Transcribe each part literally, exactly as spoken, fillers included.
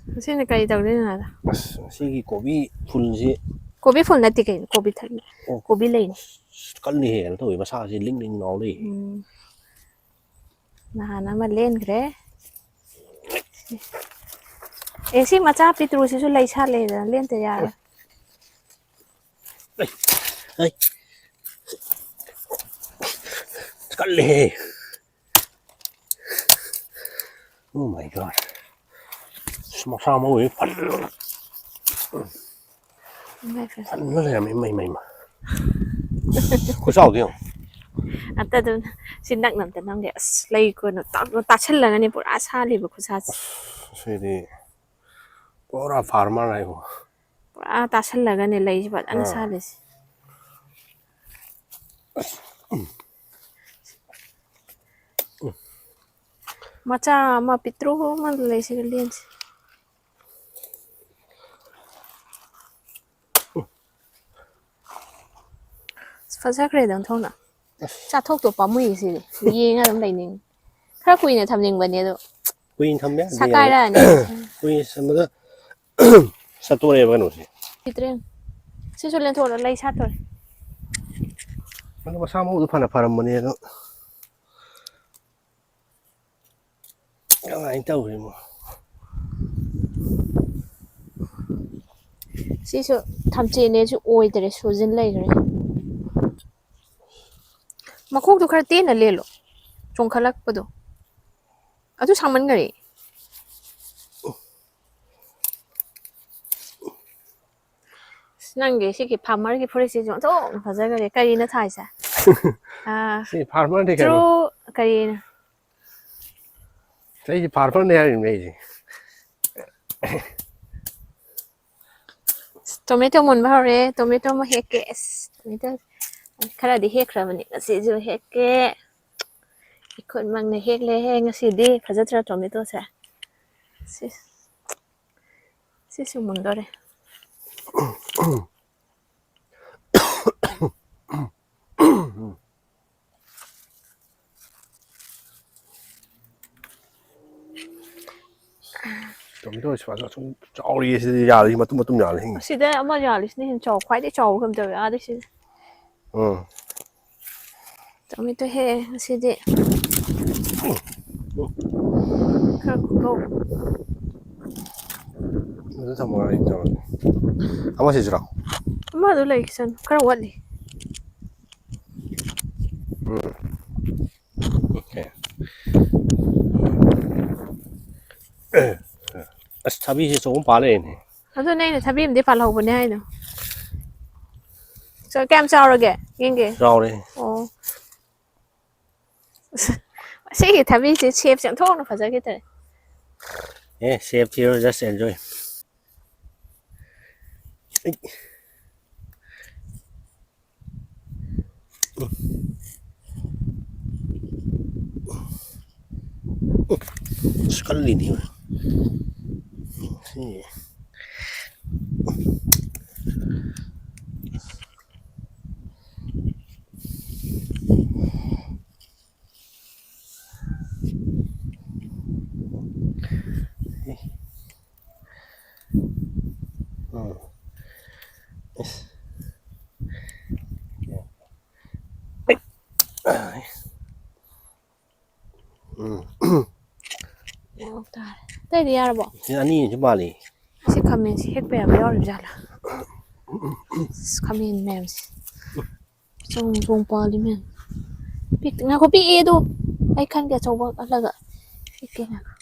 ꯉꯁꯤꯅ ꯀꯔꯤ ꯇꯧꯗꯣꯏꯅꯣ ꯍꯥꯏꯗ? ꯑꯁ, ꯉꯁꯤꯒꯤ ꯀꯣꯕꯤ ꯐꯨꯜꯁꯤ ꯀꯣꯕꯤ ꯐꯨꯜ ꯅꯠꯇꯦ ꯀꯩꯅꯣ, ꯀꯣꯕꯤ ꯊꯛꯂꯤ꯫ ꯑꯣ꯫ ꯀꯣꯕꯤ ꯂꯩꯅꯤ꯫ ꯑꯁ, ꯀꯜꯂꯤꯍꯦ, ꯀꯩꯅꯣ ꯇꯧꯋꯤ, ꯃꯁꯥꯁꯤ ꯂꯤꯡ ꯂꯤꯡ ꯂꯥꯎ ꯂꯩ꯫ ꯎꯝ꯫ ꯅꯍꯥꯟ ꯑꯃ ꯂꯦꯟꯈ꯭ꯔꯦ꯫ ꯑꯦ, ꯁꯤ ꯃꯆꯥ ꯄꯤꯇ꯭ꯔꯨꯁꯤꯁꯨ ꯂꯩ ꯁꯥꯠꯂꯦꯗꯅ, ꯂꯦꯟꯇ ꯌꯥꯔꯣꯏ꯫ ꯀꯜꯂꯤꯍꯦ꯫ Oh my God. ꯑꯁ, ꯃꯁꯥ ꯃꯎꯁꯤ ꯐꯖꯅ ꯐꯖꯅ ꯂꯩꯔꯝꯃꯤ, ꯏꯃꯩ, ꯏꯃꯩ, ꯏꯃꯩ꯫ ꯈꯨꯆꯥꯎꯗꯤ ꯌꯦꯡꯉꯨ꯫ ꯑꯝꯇ ꯑꯗꯨꯝ ꯁꯤ ꯅꯛꯅ ꯑꯝꯇ ꯅꯝꯒꯦ꯫ ꯑꯁ, ꯂꯩ ꯀꯩꯅꯣ ꯇꯥ-, ꯇꯥꯁꯜꯂꯒꯅꯦ ꯄꯨꯔꯥ ꯁꯥꯠꯂꯤꯕ ꯈꯨꯁꯥꯠꯁꯦ꯫ ꯁꯤꯗꯤ ꯄꯨꯔꯥ farmer ꯍꯥꯏꯕꯨ꯫ ꯄꯨꯔꯥ ꯇꯥꯁꯜꯂꯒꯅꯦ ꯂꯩꯁꯦ ꯐꯖꯅ ꯑꯥ꯫ ꯁꯥꯠꯂꯤꯁꯦ꯫ ꯃꯆꯥ ꯑꯃ ꯄꯤꯛꯇ꯭ꯔꯨ ꯑꯃ ꯂꯩꯁꯤꯒ ꯂꯦꯟꯁꯦ꯫ ꯑꯁ, ꯐꯖꯈ꯭ꯔꯦꯗ ꯑꯣꯟꯊꯣꯛꯅ꯫ ꯆꯥꯊꯣꯛꯇꯣ ꯄꯥꯝꯃꯨꯏꯌꯦ ꯁꯤꯗꯤ꯫ ꯌꯦꯡꯉ ꯑꯗꯨꯝ ꯂꯩꯅꯤꯡꯉꯤ꯫ ꯈꯔ ꯀꯨꯏꯅ ꯊꯝꯅꯤꯡꯕꯅꯦ ꯑꯗꯣ꯫ ꯀꯨꯏꯅ ꯊꯝꯕ ꯌꯥꯗꯦ꯫ ꯁꯛꯀꯥꯏꯔꯛꯑꯅꯤ꯫ ꯀꯨꯏꯅ ꯊꯝꯕꯗ ꯁꯠꯇꯣꯔꯛꯑꯦꯕ ꯀꯩꯅꯣꯁꯦ꯫ ꯁꯤꯠꯇ꯭ꯔꯦ꯫ ꯁꯤꯁꯨ ꯂꯦꯟꯊꯣꯛꯑꯣ, ꯂꯩ ꯁꯥꯠꯇꯣꯔꯦ꯫ ꯑꯗꯣ ꯃꯁꯥ ꯃꯎꯗꯣ ꯐꯅ ꯐꯔꯝꯕꯅꯦ ꯑꯗꯣ꯫ ꯀꯃꯥꯏꯅ ꯇꯧꯔꯤꯅꯣ? ꯁꯤꯁꯨ ꯊꯝꯆꯦꯠꯅꯦꯁꯨ ꯑꯣꯏꯗ꯭ꯔꯦ, ꯁꯨꯖꯤꯟ ꯂꯩꯈ꯭ꯔꯦ꯫ ꯃꯈꯣꯛꯇꯣ ꯈꯔ ꯇꯦꯟꯅ ꯂꯦꯜꯂꯣ, ꯆꯣꯡꯈꯠꯂꯛꯄꯗꯣ꯫ ꯑꯗꯨ ꯁꯥꯡꯃꯟꯈꯔꯦ꯫ ꯑꯁ, ꯅꯪꯒꯤ ꯁꯤꯒꯤ farmer ꯒꯤ ꯐꯨꯔꯤꯠꯁꯤꯁꯨ ꯑꯣꯟꯊꯣꯛꯅ ꯐꯖꯈ꯭ꯔꯦ꯫ ꯀꯔꯤꯅ ꯊꯥꯏꯁꯦ? ꯑꯥ, ꯁꯤ farmer ꯅꯤ true ꯀꯩꯅꯣ꯫ ꯀꯔꯤꯅ? ꯑꯩꯁꯦ farmer ꯅꯤ ꯍꯥꯏꯔꯤꯕꯅꯦ ꯑꯩꯁꯦ꯫ ꯑꯁ, tomato ꯃꯨꯟꯕ ꯍꯧꯔꯦ꯫ Tomato ꯑꯃ ꯍꯦꯛꯀꯦ꯫ ꯑꯁ, tomato ꯈꯔꯗꯤ ꯍꯦꯛꯈ꯭ꯔꯕꯅꯤ꯫ ꯉꯁꯤꯁꯨ ꯍꯦꯛꯀꯦ꯫ ꯏꯈꯨꯠꯃꯛꯅ ꯍꯦꯛꯂꯦꯍꯦ ꯉꯁꯤꯗꯤ꯫ ꯐꯖꯗ꯭ꯔꯥ tomato ꯁꯦ? ꯁꯤ, ꯁꯤꯁꯨ ꯃꯨꯟꯗꯣꯔꯦ꯫ ꯇꯣꯃꯦꯇꯣ ꯁ꯭ꯋꯥꯁ ꯑꯁꯨꯝ ꯆꯥꯎꯔꯤꯌꯦ ꯁꯤꯗꯤ, ꯌꯥꯜꯂꯤ, ꯃꯇꯨꯝ ꯃꯇꯨꯝ ꯌꯥꯜꯂꯤ ꯍꯤꯡꯉꯤ꯫ ꯑꯁꯤꯗ ꯑꯃ ꯌꯥꯜꯂꯤꯁꯤꯅ ꯍꯦꯟꯅ ꯆꯥꯎ, ꯈ꯭ꯋꯥꯏꯗꯩ ꯆꯥꯎꯕ ꯀꯩꯅꯣꯝ ꯇꯧꯋꯦ ꯑꯥꯗꯩ ꯁꯤꯗ꯫ ꯎꯝ꯫ ꯇꯣꯃꯦꯇꯣ ꯍꯦꯛꯑꯦ ꯉꯁꯤꯗꯤ꯫ ꯈꯔ ꯈꯨꯀꯧ꯫ ꯑꯗꯨ ꯊꯝꯃꯣ, ꯑꯩ ꯇꯧꯔꯒꯦ꯫ ꯑꯃ ꯁꯤꯁꯤꯔꯣ? ꯑꯃꯗꯣ ꯂꯩꯈꯤꯁꯅꯨ, ꯈꯔ ꯋꯥꯠꯂꯤ꯫ ꯎꯝ꯫ ꯑꯣꯀꯦ꯫ ꯑꯁ, ꯊꯕꯤꯁꯦ ꯑꯆꯧꯕ ꯑꯃ ꯄꯥꯜ ꯂꯩꯔꯦꯅꯦ꯫ ꯑꯗꯨꯅꯦ ꯑꯩꯅ ꯊꯕꯤ ꯑꯃꯗꯤ ꯄꯥꯜꯍꯧꯕꯅꯦ ꯍꯥꯏꯗꯣ꯫ ꯆ-, ꯀꯌꯥꯝ ꯆꯥꯎꯔꯒꯦ? ꯌꯦꯡꯒꯦ꯫ ꯆꯥꯎꯔꯦ꯫ ꯑꯣ꯫ ꯑꯁꯤꯒꯤ ꯊꯕꯤꯁꯦ shapeꯁꯦ ꯑꯣꯟꯊꯣꯛꯅ ꯐꯖꯈꯤꯗ꯭ꯔꯦ꯫ ꯑꯦ, shape ꯊꯤꯔꯣ, just enjoy꯫ ꯑꯩ꯫ ꯑꯁ, ꯀꯜꯂꯤꯅꯦ꯫ ꯁꯤ꯫ ꯎꯝ꯫ ꯑꯁ꯫ ꯎꯝ꯫ ꯑꯣ, ꯇꯥꯔꯦ꯫ ꯑꯇꯩꯗꯤ ꯌꯥꯔꯕꯣ? ꯁꯤ ꯑꯅꯤ ꯑꯃꯁꯨ ꯃꯥꯜꯂꯤ꯫ ꯁꯤ ꯈꯥꯃꯦꯟꯁꯤ ꯍꯦꯛꯄ ꯌꯥꯕ ꯌꯥꯎꯔꯤꯕ ꯖꯥꯠꯂꯥ? ꯑꯁ, ꯈꯥꯃꯦꯟ ꯃꯌꯥꯝꯁꯦ꯫ ꯆꯣꯡ ꯆꯣꯡ ꯄꯥꯜꯂꯤ ꯃꯌꯥꯝ꯫ ꯄꯤꯛ-, ꯉꯥꯏꯈꯣ, ꯄꯤꯛꯑꯦ ꯑꯗꯣ꯫ ꯑꯩ ꯈꯟꯒꯦ ꯑꯆꯧꯕ ꯈꯜꯂꯒ꯫ ꯄꯤꯛꯀꯦ ꯉꯥꯏꯈꯣ꯫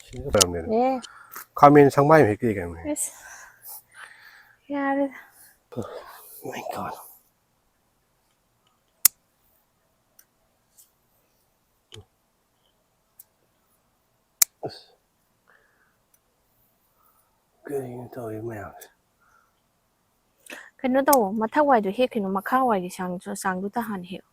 ꯁꯤꯗ ꯂꯩꯔꯝꯃꯦ꯫ ꯑꯦ꯫ ꯈꯥꯃꯦꯟ ꯁꯪꯃꯥꯏ ꯑꯃ ꯍꯦꯛꯀꯦ ꯀꯩꯅꯣ꯫ ꯑꯁ꯫ ꯌꯥꯔꯦꯗ꯫ My God꯫ ꯑꯁ꯫ ꯀꯔꯤꯅꯣ ꯇꯧꯔꯤ ꯃꯌꯥꯝꯁꯦ? ꯀꯩꯅꯣ ꯇꯧꯋꯣ, ꯃꯊꯛ ꯋꯥꯏꯗꯣ ꯍꯦꯛꯈꯤꯅꯨ, ꯃꯈꯥ ꯋꯥꯏꯒꯤ ꯆꯥꯡ-, ꯆꯥꯡꯗꯨꯇ ꯍꯥꯟꯅ ꯍꯦꯛꯑꯣ꯫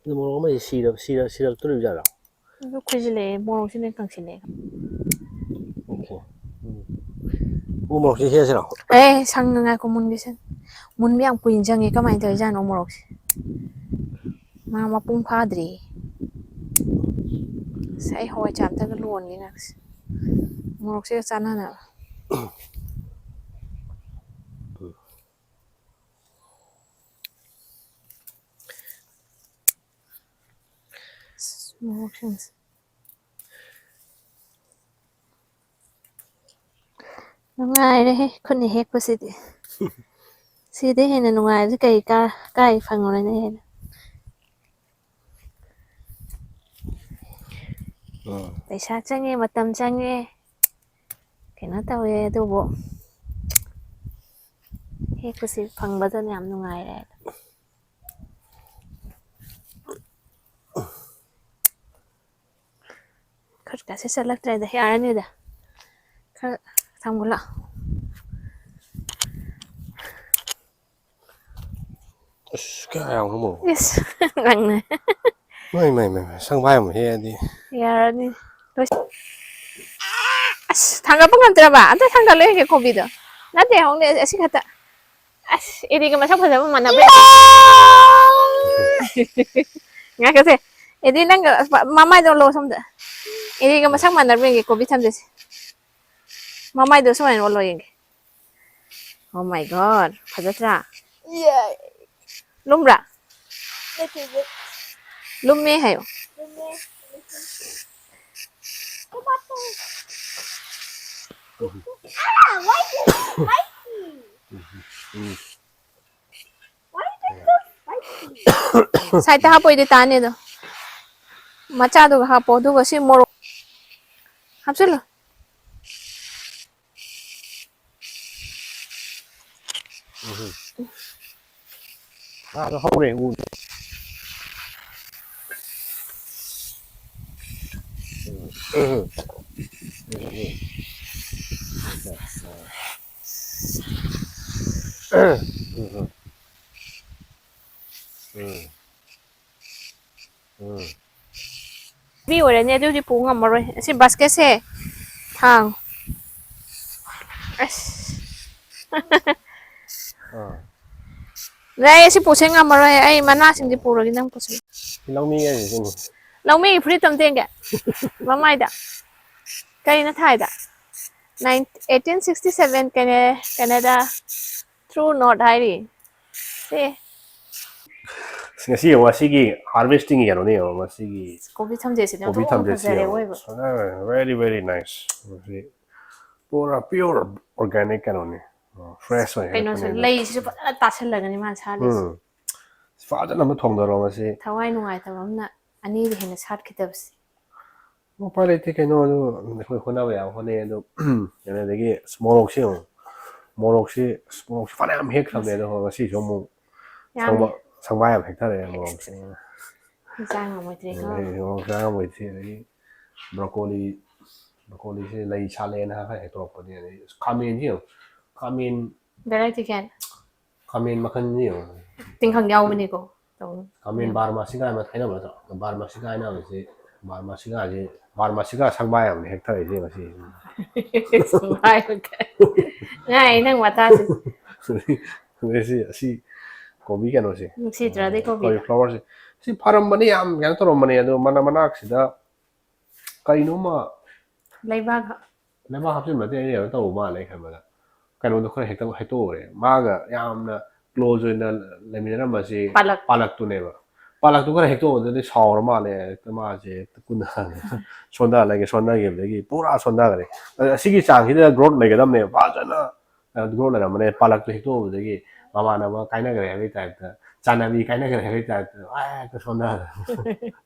ꯑꯗꯨ ꯃꯣꯔꯣꯛ ꯑꯃꯁꯤ ꯁꯤꯔ-, ꯁꯤꯔ-, ꯁꯤꯔꯛꯇꯣꯔꯤꯕ ꯖꯥꯠꯂꯣ? ꯈꯨꯏꯁꯤꯜꯂꯛꯑꯦ, ꯃꯣꯔꯣꯛꯁꯤꯅ ꯀꯪꯁꯤꯜꯂꯛꯑꯦ꯫ Okay. ꯎꯝ. ꯎ ꯃꯣꯔꯣꯛꯁꯤ ꯍꯦꯛꯑꯁꯤꯔꯣ? ꯑꯦ, ꯁꯪ ꯉꯥꯏꯈꯣ, ꯃꯨꯟꯒꯤꯁꯦ꯫ ꯃꯨꯟꯕ ꯌꯥꯝ ꯀꯨꯏꯅ ꯆꯪꯉꯦ, ꯀꯃꯥꯏꯅ ꯇꯧꯔꯤꯖꯥꯠꯅꯣ ꯃꯣꯔꯣꯛꯁꯦ? ꯃꯥ ꯃꯄꯨꯡ ꯐꯥꯗ꯭ꯔꯤ꯫ ꯑꯁ, ꯑꯩ ꯍꯋꯥꯏ ꯆꯥꯝꯇꯒ ꯂꯣꯟꯒꯦ ꯉꯥꯏꯈꯣꯁꯦ꯫ ꯃꯣꯔꯣꯛꯁꯤꯒ ꯆꯥꯟꯅꯅꯕ꯫ ꯑꯁ, ꯃꯣꯔꯣꯛꯁꯤꯡꯁꯦ꯫ ꯅꯨꯡꯉꯥꯏꯔꯦꯍꯦ, ꯈꯨꯠꯅ ꯍꯦꯛꯄꯁꯤꯗꯤ꯫ ꯁꯤꯗꯩ ꯍꯦꯟꯅ ꯅꯨꯡꯉꯥꯏꯕꯁꯤ ꯀꯩ ꯀꯥ-, ꯀꯥꯏ ꯐꯪꯉꯨꯔꯅꯤ ꯍꯦꯟꯅ? ꯎꯝ꯫ ꯄꯩꯁꯥ ꯆꯪꯉꯦ, ꯃꯇꯝ ꯆꯪꯉꯦ, ꯀꯩꯅꯣ ꯇꯧꯋꯦ, ꯑꯗꯨꯕꯨ ꯍꯦꯛꯄꯁꯤ ꯐꯪꯕꯗꯅ ꯌꯥꯝ ꯅꯨꯡꯉꯥꯏꯔꯦ꯫ ꯈꯨꯠꯀꯥꯁꯦ ꯆꯠꯂꯛꯇ꯭ꯔꯦꯗ, ꯌꯥꯔꯅꯤꯗ꯫ ꯈꯔ ꯊꯥꯡꯒꯠꯂꯣ꯫ ꯑꯁ, ꯀꯌꯥ ꯌꯥꯝꯈ꯭ꯔꯦ ꯃꯣꯔꯣꯛ? ꯏꯁ, ꯅꯪꯅ꯫ ꯃꯥꯏ, ꯃꯥꯏ, ꯃꯥꯏ, ꯃꯥꯏ, ꯁꯪꯐꯥꯏ ꯑꯃ ꯍꯦꯛꯑꯗꯤ꯫ ꯌꯥꯔꯅꯤ꯫ ꯂꯣꯏꯁ-, ꯑꯁ, ꯊꯥꯡꯒꯠꯄ ꯉꯝꯗ꯭ꯔꯕ? ꯑꯝꯇ ꯊꯥꯡꯒꯠꯂꯣ ꯌꯦꯡꯒꯦ ꯀꯣꯕꯤꯗꯣ꯫ ꯅꯠꯇꯦ, ꯍꯣꯡꯅꯦ, ꯑꯁꯤ ꯈꯛꯇ꯫ ꯑꯁ, ꯑꯦꯗꯤꯒ ꯃꯁꯛ ꯐꯖꯕ ꯃꯥꯟꯅꯕ꯭ꯔꯥ? ꯉꯥꯏꯈꯣꯁꯦ꯫ ꯑꯦꯗꯤ, ꯅꯪꯒ ꯃꯃꯥꯏꯗꯣ ꯑꯣꯜꯂꯣ ꯁꯣꯝꯗ꯫ ꯑꯦꯗꯤꯒ ꯃꯁꯛ ꯃꯥꯟꯅꯕ꯭ꯔꯥ ꯌꯦꯡꯒꯦ, ꯀꯣꯕꯤ ꯊꯝꯖꯁꯦ꯫ ꯃꯃꯥꯏꯗꯣ ꯁꯨꯃꯥꯏꯅ ꯑꯣꯜꯂꯣ ꯌꯦꯡꯒꯦ꯫ Oh my God, ꯐꯖꯗ꯭ꯔꯥ? ꯌꯥꯏ꯫ ꯂꯨꯝꯕ꯭ꯔꯥ? ꯅꯠꯇꯦ, ꯅꯠꯇꯦ꯫ ꯂꯨꯝꯃꯦ ꯍꯥꯏꯌꯣ꯫ ꯂꯨꯝꯃꯦ꯫ Side ꯇ ꯍꯥꯞꯄꯣꯏꯗꯤ ꯇꯥꯅꯤ ꯑꯗꯣ꯫ ꯃꯆꯥꯗꯨꯒ ꯍꯥꯞꯄꯣ, ꯑꯗꯨꯒ ꯁꯤ ꯃꯣꯔꯣꯛ ꯍꯥꯞꯆꯤꯜꯂꯨ꯫ ꯎꯝ꯫ ꯑꯥꯗ ꯍꯧꯔꯦ ꯎ꯫ ꯎꯝ꯫ ꯎꯝ꯫ ꯎꯝ꯫ ꯎꯝ꯫ ꯎꯝ꯫ ꯃꯤ ꯑꯣꯏꯔꯅꯤ ꯑꯗꯨꯗꯤ ꯄꯨ ꯉꯝꯃꯔꯣꯏ꯫ ꯑꯁꯤ ꯕꯥꯁꯀꯦꯠꯁꯦ ꯊꯥꯡ꯫ ꯑꯁ꯫ ꯑꯥ ꯂꯩ, ꯑꯁꯤ ꯄꯨꯁꯦ ꯉꯝꯃꯔꯣꯏ꯫ ꯑꯩ ꯃꯅꯥꯁꯤꯡꯗꯤ ꯄꯨꯔꯒꯦ, ꯅꯪ ꯄꯨꯁꯦ꯫ ꯁꯤ ꯂꯧꯅꯤꯡꯉꯦ ꯍꯥꯏꯁꯦ ꯁꯤꯅꯤ꯫ ꯂꯧꯃꯤꯒꯤ ꯐꯨꯔꯤꯠ ꯑꯝꯇ ꯌꯦꯡꯒꯦ꯫ ꯃꯃꯥꯏꯗ ꯀꯩꯅ ꯊꯥꯏꯗ? Nine, eighteen sixty seven Canada, true north ꯍꯥꯏꯔꯤ꯫ ꯁꯦ꯫ ꯉꯁꯤ ꯌꯦꯡꯉꯣ, ꯉꯁꯤꯒꯤ harvesting ꯀꯩꯅꯣꯅꯦ ꯌꯦꯡꯉꯣ, ꯉꯁꯤꯒꯤ ꯀꯣꯕꯤ ꯊꯝꯖꯦꯠꯁꯤꯗꯤ ꯀꯣꯕꯤ ꯑꯣꯟꯊꯣꯛꯅ ꯊꯝꯖꯦꯠꯁꯤ ꯐꯖꯔꯦ ꯌꯦꯡꯉꯣ꯫ ꯑꯣꯏꯕ꯫ Very, very nice꯫ ꯃꯁꯤ ꯄꯨꯔꯥ pure organic ꯀꯩꯅꯣꯅꯤ꯫ Fresh ꯑꯣꯏ ꯀꯩꯅꯣꯁꯨ ꯍꯦꯛꯄꯅꯦ꯫ ꯂꯩꯁꯤꯁꯨ ꯐꯖꯅ ꯇꯥꯁꯜꯂꯒꯅꯤ ꯃꯥꯅ ꯁꯥꯠꯂꯤꯁꯦ꯫ ꯎꯝ꯫ ꯐꯖꯅ ꯑꯃ ꯊꯣꯡꯗꯔꯣ ꯉꯁꯤ꯫ ꯊꯋꯥꯏ ꯅꯨꯡꯉꯥꯏꯇꯕ ꯑꯃꯅ ꯑꯅꯤꯗꯤ ꯍꯦꯟꯅ ꯁꯥꯠꯈꯤꯗꯕꯁꯦ꯫ ꯎꯄꯥꯏ ꯂꯩꯇꯦ ꯀꯩꯅꯣ, ꯑꯗꯨ ꯑꯩꯈꯣꯏ ꯍꯣꯠꯅꯕ ꯌꯥꯕ ꯍꯣꯠꯅꯩ꯫ ꯑꯗꯨ ꯑꯗꯒꯤ ꯃꯣꯔꯣꯛꯁꯤ ꯌꯦꯡꯉꯣ, ꯃꯣꯔꯣꯛꯁꯤ, ꯃꯣꯔꯣꯛꯁꯤ ꯐꯅꯌꯥꯝ ꯍꯦꯛꯈ꯭ꯔꯕꯅꯦ, ꯑꯗꯣ ꯉꯁꯤꯁꯨ ꯑꯃꯨꯛ ꯌꯥꯝꯃꯤ꯫ ꯁꯪꯕꯥꯏ ꯌꯥꯝ ꯍꯦꯛꯊꯔꯛꯑꯦ ꯃꯣꯔꯣꯛꯁꯦ꯫ ꯆꯥ ꯉꯝꯃꯣꯏꯗ꯭ꯔꯦꯀꯣ꯫ ꯑꯗꯩ ꯃꯣꯔꯣꯛ ꯆꯥ ꯉꯝꯃꯣꯏꯗ꯭ꯔꯦ꯫ ꯑꯗꯒꯤ ꯕ꯭ꯔꯣꯀꯣꯂꯤ, ꯕ꯭ꯔꯣꯀꯣꯂꯤꯁꯦ ꯂꯩ ꯁꯥꯠꯂꯦꯅ ꯈꯔ ꯍꯦꯛꯇꯣꯔꯛꯄꯅꯦ꯫ ꯑꯗꯩ ꯈꯥꯃꯦꯟꯁꯤ ꯌꯦꯡꯉꯣ, ꯈꯥꯃꯦꯟ, Variety ꯀꯌꯥꯅꯤ? ꯈꯥꯃꯦꯟ ꯃꯈꯜꯁꯤ ꯌꯦꯡꯉꯣ꯫ ꯇꯤꯡꯈꯪ ꯌꯥꯎꯕꯅꯤꯀꯣ꯫ ꯈꯥꯃꯦꯟ ꯕꯥꯔꯃꯥꯁꯤꯀꯥ ꯑꯃ ꯍꯥꯏꯅꯕ ꯅꯠꯇ꯭ꯔꯣ? ꯕꯥꯔꯃꯥꯁꯤꯀꯥ ꯍꯥꯏꯅꯕꯁꯤ, ꯕꯥꯔꯃꯥꯁꯤꯀꯥꯁꯤ, ꯕꯥꯔꯃꯥꯁꯤꯀꯥ ꯁꯪꯕꯥꯏ ꯑꯃꯅ ꯍꯦꯛꯊꯔꯛꯏꯁꯦ ꯉꯁꯤ꯫ ꯉꯥꯏ ꯅꯪ ꯋꯥꯇꯥꯁꯦ꯫ ꯑꯗꯩ ꯁꯤ, ꯑꯁꯤ ꯀꯣꯕꯤ ꯀꯩꯅꯣꯁꯦ, ꯅꯨꯡꯁꯤꯗ꯭ꯔꯥ ꯑꯗꯩ ꯀꯣꯕꯤꯗꯣ? ꯀꯣꯕꯤ flowerꯁꯦ, ꯁꯤ ꯐꯔꯝꯕꯅꯤ, ꯌꯥꯝ ꯀꯩꯅꯣ ꯇꯧꯔꯝꯕꯅꯤ, ꯑꯗꯣ ꯃꯅꯥ, ꯃꯅꯥꯛꯁꯤꯗ ꯀꯩꯅꯣꯝꯃ ꯂꯩꯕꯥꯛ ꯂꯩꯕꯥꯛ ꯍꯥꯞꯆꯤꯟꯕ ꯅꯠꯇꯦ, ꯑꯩꯅ ꯀꯩꯅꯣ ꯇꯧꯕ ꯃꯥꯜꯂꯦ ꯈꯟꯕꯗ, ꯀꯩꯅꯣꯗꯣ ꯈꯔ ꯍꯦꯛꯇ ꯍꯦꯛꯇꯣꯛꯎꯔꯦ꯫ ꯃꯥꯒ ꯌꯥꯝꯅ close ꯑꯣꯏꯅ ꯂꯩꯃꯤꯟꯅꯔꯝꯕꯁꯤ ꯄꯥꯂꯛ꯫ ꯄꯥꯂꯛꯇꯨꯅꯦꯕ꯫ ꯄꯥꯂꯛꯇꯨ ꯈꯔ ꯍꯦꯛꯇꯣꯛꯎꯕꯗꯗꯤ ꯁꯥꯎꯔ ꯃꯥꯜꯂꯦ, ꯍꯦꯛꯇ ꯃꯥꯁꯦ ꯍꯦꯛꯇ ꯀꯨꯟꯗ ꯁꯣꯟꯊꯍꯜꯂꯒꯦ, ꯁꯣꯟꯊꯈꯤꯕꯗꯒꯤ ꯄꯨꯔꯥ ꯁꯣꯟꯊꯈ꯭ꯔꯦ꯫ ꯑꯗ ꯑꯁꯤꯒꯤ ꯆꯥꯡꯁꯤꯗ growth ꯂꯩꯒꯗꯕꯅꯦ, ꯐꯖꯅ growth ꯂꯩꯔꯝꯕꯅꯦ꯫ ꯄꯥꯂꯛꯇꯨ ꯍꯦꯛꯇꯣꯛꯎꯕꯗꯒꯤ ꯃꯃꯥꯟꯅꯕ ꯀꯥꯏꯅꯈ꯭ꯔꯦ ꯍꯥꯏꯕꯒꯤ typeꯇ, ꯆꯥꯟꯅꯕꯤ ꯀꯥꯏꯅꯈ꯭ꯔꯦ ꯍꯥꯏꯕꯒꯤ typeꯇ ꯍꯦꯛꯇ ꯁꯣꯟꯊꯈ꯭ꯔꯦ꯫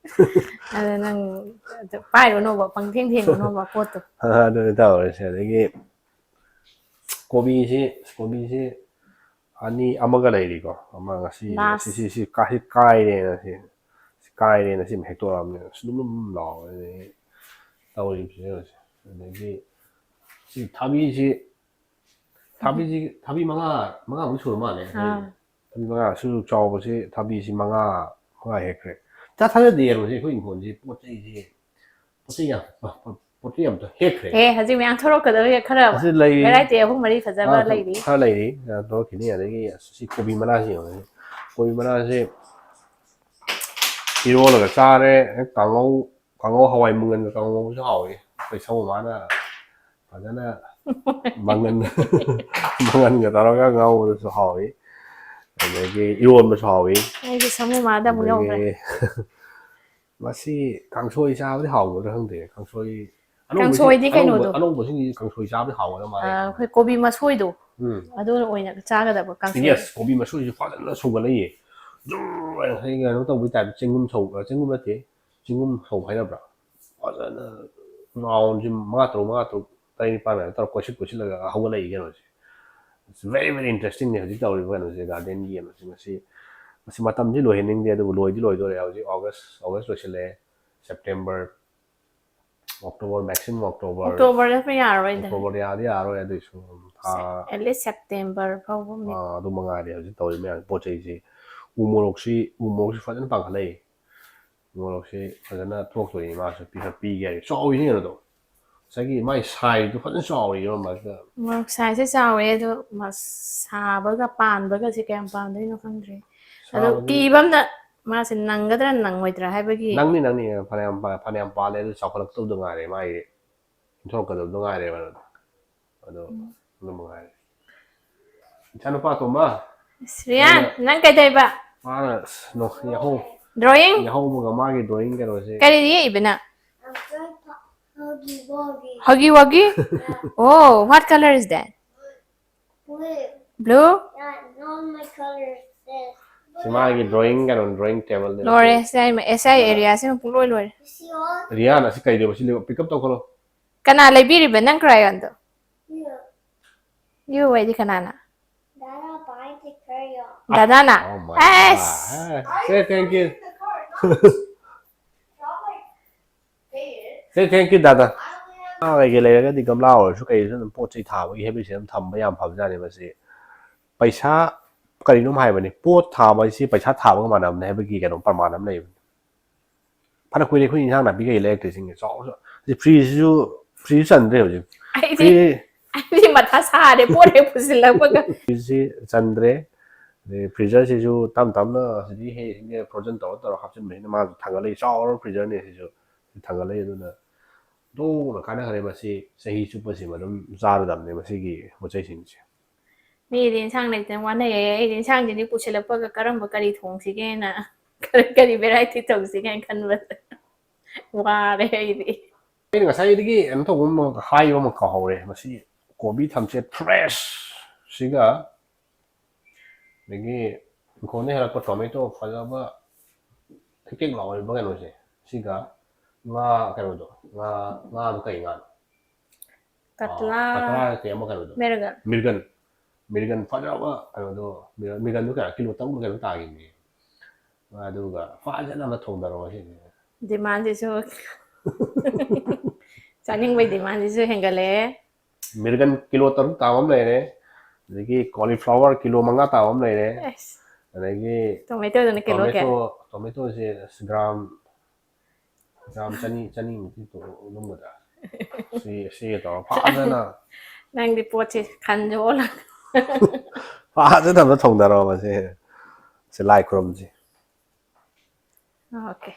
ꯑꯗ ꯅꯪ ꯄꯥꯏꯔꯨꯅꯣꯕ, ꯄꯪꯊꯦꯡ ꯊꯦꯡꯉꯨꯅꯣꯕ ꯄꯣꯠꯇꯣ꯫ ꯑꯗꯨꯅꯤ ꯇꯧꯔꯤꯁꯦ꯫ ꯑꯗꯒꯤ ꯀꯣꯕꯤꯁꯤ, ꯀꯣꯕꯤꯁꯤ ꯑꯅꯤ, ꯑꯃꯒ ꯂꯩꯔꯤꯀꯣ, ꯑꯃ ꯉꯁꯤ, Last. ꯁꯤ, ꯁꯤ, ꯁꯤ ꯀꯥꯏ-, ꯁꯤ ꯀꯥꯏꯔꯦꯅ ꯁꯤ, ꯁꯤ ꯀꯥꯏꯔꯦꯅ ꯁꯤ ꯑꯃ ꯍꯦꯛꯇꯣꯛꯑꯕꯅꯦ꯫ ꯑꯁ, ꯂꯨꯝ ꯂꯨꯝ ꯂꯥꯎꯔꯦ꯫ ꯑꯗꯒꯤ ꯇꯧꯔꯤꯕꯁꯦ ꯍꯧꯖꯤꯛ꯫ ꯑꯗꯒꯤ ꯁꯤ ꯊꯥꯕꯤꯁꯤ, ꯊꯥꯕꯤꯁꯤ, ꯊꯥꯕꯤ ꯃꯉꯥ, ꯃꯉꯥꯃꯨꯛ ꯁꯨꯔ ꯃꯥꯜꯂꯦ꯫ ꯑꯥ꯫ ꯊꯥꯕꯤ ꯃꯉꯥ ꯁꯨ ꯆꯥꯎꯕꯁꯤ ꯊꯥꯕꯤꯁꯤ ꯃꯉꯥ, ꯃꯉꯥ ꯍꯦꯛꯈ꯭ꯔꯦ꯫ ꯆꯥ ꯊꯥꯖꯗꯦ ꯌꯦꯡꯉꯨꯁꯦ, ꯑꯩꯈꯣꯏ ꯏꯪꯈꯣꯜꯁꯤ ꯄꯣꯠ ꯆꯩꯁꯤ ꯄꯣꯠ ꯆꯩ ꯌꯥꯝ ꯄꯣꯠ ꯆꯩ ꯌꯥꯝ ꯍꯦꯛꯈ꯭ꯔꯦ꯫ ꯑꯦ, ꯍꯧꯖꯤꯛ ꯃꯌꯥꯝ ꯊꯣꯔꯛꯀꯗꯕ ꯈꯔ ꯑꯁꯤ ꯂꯩꯔꯤ꯫ ꯚꯦꯔꯥꯏꯇꯤ ꯑꯍꯨꯝ ꯃꯔꯤ ꯐꯖꯕ ꯑꯥ, ꯂꯩꯔꯤ꯫ ꯈꯔ ꯂꯩꯔꯤ꯫ ꯑꯥ, ꯊꯣꯔꯛꯈꯤꯅꯤ꯫ ꯑꯗꯒꯤ ꯑꯁ, ꯁꯤ ꯀꯣꯕꯤ ꯃꯅꯥꯁꯤ ꯌꯦꯡꯉꯣ꯫ ꯀꯣꯕꯤ ꯃꯅꯥꯁꯦ ꯏꯔꯣꯜꯂꯒ ꯆꯥꯔꯦ꯫ ꯀꯥꯡꯉꯧ ꯀꯥꯡꯉꯧ ꯍꯋꯥꯏ ꯃꯪꯒꯟꯒ ꯀꯥꯡꯉꯧ ꯉꯧꯕꯁꯨ ꯍꯥꯎꯏ꯫ ꯑꯩꯈꯣꯏ ꯁꯃꯨ ꯃꯥꯅ ꯐꯖꯅ ꯃꯪꯒꯟ ꯃꯪꯒꯟꯒ ꯇꯧꯔꯒ ꯉꯧꯕꯗꯨꯁꯨ ꯍꯥꯎꯏ꯫ ꯑꯗꯒꯤ ꯏꯔꯣꯟꯕꯁꯨ ꯍꯥꯎꯏ꯫ ꯑꯩꯗꯤ ꯁꯃꯨ ꯃꯥꯗ ꯑꯃꯨꯛ ꯌꯧꯈ꯭ꯔꯦ꯫ ꯑꯗꯒꯤ ꯃꯁꯤ ꯀꯥꯡꯁꯣꯏ ꯆꯥꯕꯗꯤ ꯍꯥꯎꯒꯗ꯭ꯔꯥ ꯈꯪꯗꯦ꯫ ꯀꯥꯡꯁꯣꯏ ꯑꯅꯧꯕꯁꯤ- ꯀꯥꯡꯁꯣꯏꯗꯤ ꯑꯅꯧꯕ- ꯀꯩꯅꯣꯗꯣ? ꯑꯅꯧꯕꯁꯤꯡꯁꯤ ꯀꯥꯡꯁꯣꯏ ꯆꯥꯕꯗꯤ ꯍꯥꯎꯒꯗꯕ ꯃꯥꯜꯂꯦ꯫ ꯑꯥ, ꯑꯩꯈꯣꯏ ꯀꯣꯕꯤ ꯃꯁꯣꯏꯗꯣ, ꯎꯝ꯫ ꯑꯗꯨꯅ ꯑꯣꯏꯅ ꯆꯥꯒꯗꯕ ꯀꯥꯡꯁꯣꯏ꯫ Yes, ꯀꯣꯕꯤ ꯃꯁꯣꯏꯁꯤ ꯐꯖꯅ ꯁꯧꯒꯠꯂꯛꯏꯌꯦ꯫ ꯖꯨꯔ ꯍꯥꯏꯅ ꯉꯁꯥꯏ ꯀꯩꯅꯣ ꯇꯧꯕꯒꯤ ꯇꯥꯏꯞꯇ ꯆꯦꯡꯒꯨꯝ ꯁꯧ-, ꯑ, ꯆꯦꯡꯒꯨꯝ ꯅꯠꯇꯦ, ꯆꯦꯡꯒꯨꯝ ꯁꯧꯕ ꯍꯥꯏꯅꯕ꯭ꯔꯥ? ꯐꯖꯅ ꯔꯥꯎꯟꯁꯤ ꯃꯉꯥ ꯇꯔꯨꯛ, ꯃꯉꯥ ꯇꯔꯨꯛ, ꯇꯔꯦꯠ ꯅꯤꯄꯥꯜ ꯑꯗꯨꯃꯥꯏꯅ ꯇꯧꯔ ꯀꯣꯏꯁꯤꯠ ꯀꯣꯏꯁꯤꯠꯂꯒ ꯍꯧꯒꯠꯂꯛꯏ ꯀꯩꯅꯣꯁꯦ꯫ It's very, very interesting ꯅꯦ ꯍꯧꯖꯤꯛ ꯇꯧꯔꯤꯕ ꯀꯩꯅꯣꯁꯦ, ꯒꯥꯔꯗꯦꯟꯒꯤ ꯀꯩꯅꯣꯁꯦ꯫ ꯃꯁꯤ, ꯃꯁꯤ ꯃꯇꯝꯁꯤ ꯂꯣꯏꯍꯟꯅꯤꯡꯗꯦ, ꯑꯗꯨꯕꯨ ꯂꯣꯏꯗꯤ ꯂꯣꯏꯗꯣꯔꯦ꯫ ꯍꯧꯖꯤꯛ ꯑꯣꯒꯁ, ꯑꯣꯒꯁ ꯂꯣꯏꯁꯤꯜꯂꯛꯑꯦ, ꯁꯦꯞꯇꯦꯝꯕꯔ, ꯑꯣꯛꯇꯣꯕꯔ, maximum ꯑꯣꯛꯇꯣꯕꯔ꯫ ꯑꯣꯛꯇꯣꯕꯔꯗ ꯑꯩꯈꯣꯏ ꯌꯥꯔꯔꯣꯏꯗ꯫ ꯑꯣꯛꯇꯣꯕꯔ ꯌꯥꯗꯤ ꯌꯥꯔꯣꯏ, ꯑꯗꯨꯏꯁꯨ ꯊꯥ At least September ꯐꯥꯎꯕ ꯃꯤ- ꯑꯥ, ꯑꯗꯨ ꯃꯉꯥꯏꯔꯦ ꯍꯧꯖꯤꯛ ꯇꯧꯔꯤ ꯃꯌꯥꯝ ꯄꯣꯠ ꯆꯩꯁꯤ꯫ ꯎ ꯃꯣꯔꯣꯛꯁꯤ, ꯎ ꯃꯣꯔꯣꯛꯁꯤ ꯐꯖꯅ ꯄꯥꯟꯈꯠꯂꯛꯏ꯫ ꯎ ꯃꯣꯔꯣꯛꯁꯤ ꯐꯖꯅ ꯊꯣꯛꯇꯣꯏꯅꯤ, ꯃꯥꯁꯨ ꯄꯤꯈꯠ ꯄꯤꯒꯦ ꯍꯥꯏꯔꯤ꯫ ꯆꯥꯎꯋꯤꯅꯦ ꯀꯩꯅꯣꯗꯣ, ꯉꯁꯥꯏꯒꯤ ꯃꯥꯏ size ꯇꯣ ꯐꯖꯅ ꯆꯥꯎꯔꯤ ꯃꯔꯛꯇ꯫ ꯃꯣꯔꯣꯛ size ꯁꯦ ꯆꯥꯎꯋꯦ, ꯑꯗꯣ ꯃꯁ-, ꯁꯥꯕꯒ ꯄꯥꯟꯕꯒꯁꯦ ꯀꯌꯥꯝ ꯄꯥꯟꯗꯣꯏꯅꯣ ꯈꯪꯗ꯭ꯔꯦ꯫ ꯑꯗꯣ ꯁꯥꯕꯗꯤ- ꯀꯤꯕ ꯑꯃꯅ ꯃꯥꯁꯦ ꯅꯪꯒꯗ꯭ꯔꯥ ꯅꯪꯉꯣꯏꯗ꯭ꯔꯥ ꯍꯥꯏꯕꯒꯤ꯫ ꯅꯪꯅꯤ, ꯅꯪꯅꯤ, ꯐꯅꯌꯥꯝ ꯐꯅꯌꯥꯝ ꯄꯥꯜꯂꯦ, ꯑꯗꯨ ꯆꯥꯎꯈꯠꯂꯛꯇꯧꯗ ꯉꯥꯏꯔꯦ, ꯃꯥꯒꯤ ꯏꯟꯊꯣꯔꯛꯀꯗꯕꯗꯣ ꯉꯥꯏꯔꯦꯕ꯫ ꯑꯗꯣ ꯑꯗꯨ ꯃꯉꯥꯏꯔꯦ꯫ ꯏꯆꯥꯅꯨꯄꯥ ꯑꯇꯣꯝꯕ, ꯑꯁ, ꯔꯤꯌꯥꯟ, ꯅꯪ ꯀꯩꯗꯧꯕ? ꯃꯥꯅ ꯑꯁ, ꯅꯣ-, ꯌꯥꯍꯧ Drawing? ꯌꯥꯍꯧꯕꯒ ꯃꯥꯒꯤ drawing ꯀꯩꯅꯣꯁꯦ꯫ ꯀꯔꯤ ꯌꯦꯛꯏꯕ ꯅꯪ? I'm trying to huggy wuggy. Huggy Wuggy? Oh, what color is that? Blue. Blue? Yeah, no, my color is this. ꯁꯤ ꯃꯥꯒꯤ drawing ꯀꯩꯅꯣ, drawing table ꯅꯦ꯫ ꯂꯣꯏꯔꯦ, ꯁꯤ ꯑꯩ S I area ꯁꯤꯃ ꯄꯨꯡꯂꯣꯏ ꯂꯣꯏꯔꯦ꯫ You see all? ꯔꯤꯌꯥꯟ, ꯑꯁꯤ ꯀꯩꯗꯧꯕ? ꯁꯤ pick up ꯇꯧꯈꯠꯂꯣ꯫ ꯀꯅꯥ ꯂꯩꯕꯤꯔꯤꯕ ꯅꯪ crayon ꯗꯣ? Yeah. You ꯍꯥꯏꯗꯤ ꯀꯅꯥꯅ? Dada buying the crayon. ꯗꯥꯗꯥꯅ? Oh my ꯑꯁ! God. Say thank you. Say thank you, ꯗꯥꯗꯥ꯫ ꯉꯥ ꯀꯩꯀꯩ ꯂꯩꯔꯒꯗꯤ ꯒꯝꯂꯥ ꯑꯣꯏꯔꯁꯨ ꯀꯩꯁꯨ ꯑꯗꯨꯝ ꯄꯣꯠ ꯆꯩ ꯊꯥꯕꯒꯤ habit ꯁꯦ ꯑꯗꯨꯝ ꯊꯝꯕ ꯌꯥꯝ ꯐꯕꯖꯥꯠꯅꯤ꯫ ꯃꯁꯤ ꯄꯩꯁꯥ, ꯀꯔꯤꯅꯣꯝ ꯍꯥꯏꯕꯅꯤ, ꯄꯣꯠ ꯊꯥꯕ ꯍꯥꯏꯁꯤ ꯄꯩꯁꯥ ꯊꯥꯕꯒ ꯃꯥꯟꯅꯕꯅꯤ ꯍꯥꯏꯕꯒꯤ ꯀꯩꯅꯣ ꯄ꯭ꯔꯃꯥꯟ ꯑꯃ ꯂꯩꯕꯅꯤ꯫ ꯐꯅ ꯀꯨꯏꯔꯦ ꯑꯩꯈꯣꯏ ꯏꯟꯁꯥꯡ ꯅꯥꯄꯤ ꯀꯩ ꯂꯩꯔꯛꯇ꯭ꯔꯤꯁꯤꯡꯁꯦ꯫ ꯆꯥꯎꯔ ꯆꯥꯎ-, ꯁꯤ ꯐ꯭ꯔꯤꯖꯁꯤꯁꯨ, ꯐ꯭ꯔꯤꯖꯁꯨ ꯆꯟꯗ꯭ꯔꯦ ꯍꯧꯖꯤꯛ꯫ ꯑꯩꯗꯤ, ꯐ꯭ꯔꯤ-, ꯑꯩꯗꯤ ꯃꯊꯥ ꯁꯥꯔꯦ, ꯄꯣꯠ ꯍꯦꯛ ꯄꯨꯁꯤꯜꯂꯛꯄꯒ꯫ ꯐ꯭ꯔꯤꯖꯁꯤ ꯆꯟꯗ꯭ꯔꯦ꯫ ꯑꯗꯩ ꯐ꯭ꯔꯤꯖꯔꯁꯤꯁꯨ ꯇꯞ ꯇꯞꯅ ꯍꯧꯖꯤꯛ ꯍꯦꯛ ꯍꯦꯛ ꯐ꯭ꯔꯣꯖꯟ ꯇꯧꯔ ꯇꯧꯔ ꯍꯥꯞꯆꯤꯟꯕꯁꯤꯅ ꯃꯥꯁꯨ ꯊꯥꯡꯒꯠꯂꯛꯏ꯫ ꯆꯥꯎꯔꯕ ꯐ꯭ꯔꯤꯖꯔꯅꯤ ꯁꯤꯁꯨ꯫ ꯁꯤ ꯊꯥꯡꯒꯠꯂꯛꯏ꯫ ꯑꯗꯨꯅ ꯂꯣꯡꯅ ꯀꯥꯟꯅꯈ꯭ꯔꯦ꯫ ꯃꯁꯤ ꯆꯍꯤ ꯆꯨꯞꯄꯁꯤꯃ ꯑꯗꯨꯝ ꯆꯥꯔꯗꯕꯅꯦ ꯃꯁꯤꯒꯤ ꯄꯣꯠ ꯆꯩꯁꯤꯡꯁꯦ꯫ ꯃꯤꯗꯤ ꯏꯟꯁꯥꯡ ꯂꯩꯇꯅ ꯋꯥꯅꯩꯌꯦ꯫ ꯑꯩꯗꯤ ꯏꯟꯁꯥꯡꯁꯤꯗꯤ ꯄꯨꯁꯤꯜꯂꯛꯄꯒ ꯀꯔꯝꯕ ꯀꯔꯤ ꯊꯣꯡꯁꯤꯒꯦꯅ, ꯀꯔꯤ, ꯀꯔꯤ variety ꯇꯧꯁꯤꯒꯦꯅ ꯈꯟꯕꯗ ꯋꯥꯔꯦ ꯑꯩꯗꯤ꯫ ꯑꯩꯅ ꯉꯁꯥꯏꯗꯒꯤ ꯀꯩꯅꯣ ꯇꯧꯕ ꯑꯃ, ꯍꯥꯏꯕ ꯑꯃ ꯀꯥꯎꯍꯧꯔꯦ꯫ ꯃꯁꯤ ꯀꯣꯕꯤ ꯊꯝꯆꯦꯠ fresh ꯁꯤꯒ, ꯑꯗꯒꯤ ꯏꯪꯈꯣꯜꯗ ꯍꯦꯜꯂꯛꯄ tomato ꯐꯖꯕ ꯊꯦꯛ ꯊꯦꯛ ꯂꯥꯎꯔꯤꯕ ꯀꯩꯅꯣꯁꯦ, ꯁꯤꯒ ꯉꯥ ꯀꯩꯅꯣꯗꯣ, ꯉꯥ, ꯉꯥꯗꯣ ꯀꯩ ꯉꯥꯅꯣ? ꯀꯇꯂꯥ, ꯀꯇꯂꯥ ꯅꯠꯇꯦ, ꯑꯃ ꯀꯩꯅꯣꯗꯣ, ꯃꯤꯔꯒꯜ꯫ ꯃꯤꯔꯒꯟ꯫ ꯃꯤꯔꯒꯟ ꯐꯖꯕ ꯀꯩꯅꯣꯗꯣ, ꯃꯤꯔ-, ꯃꯤꯔꯒꯟꯗꯣ ꯀꯌꯥ, ꯀꯤꯂꯣ ꯇꯔꯨꯛ ꯀꯩꯅꯣ ꯇꯥꯈꯤꯕꯅꯦ꯫ ꯑꯗꯨꯒ ꯐꯖꯅ ꯑꯃ ꯊꯣꯡꯗꯔꯣ ꯁꯤꯅꯤ꯫ Demandꯁꯤꯁꯨ, ꯆꯥꯅꯤꯡꯕꯩ demandꯁꯤꯁꯨ ꯍꯦꯟꯒꯠꯂꯛꯑꯦ꯫ ꯃꯤꯔꯒꯟ ꯀꯤꯂꯣ ꯇꯔꯨꯛ ꯇꯥꯕ ꯑꯃ ꯂꯩꯔꯦ, ꯑꯗꯒꯤ cauliflower ꯀꯤꯂꯣ ꯃꯉꯥ ꯇꯥꯕ ꯑꯃ ꯂꯩꯔꯦ, ꯑꯁ, ꯑꯗꯒꯤ tomatoꯗꯨꯅ ꯀꯤꯂꯣ ꯀꯌꯥ? tomato, tomatoꯁꯦ ꯒ꯭ꯔꯥꯝ, ꯒ꯭ꯔꯥꯝ ꯆꯅꯤ, ꯆꯅꯤꯃꯨꯛꯇꯤ ꯂꯨꯝꯒꯗ꯭ꯔꯥ? ꯁꯤ, ꯁꯤꯒ ꯇꯧꯔ ꯐꯖꯅ, ꯅꯪꯗꯤ ꯄꯣꯠꯁꯦ ꯈꯟꯁꯨ ꯑꯣꯜꯂ꯫ ꯐꯖꯅ ꯑꯝꯇ ꯊꯣꯡꯗꯔꯣ ꯃꯁꯤ꯫ ꯁꯤ ꯂꯥꯏ ꯈꯨꯔꯨꯝꯁꯤ꯫ Okay꯫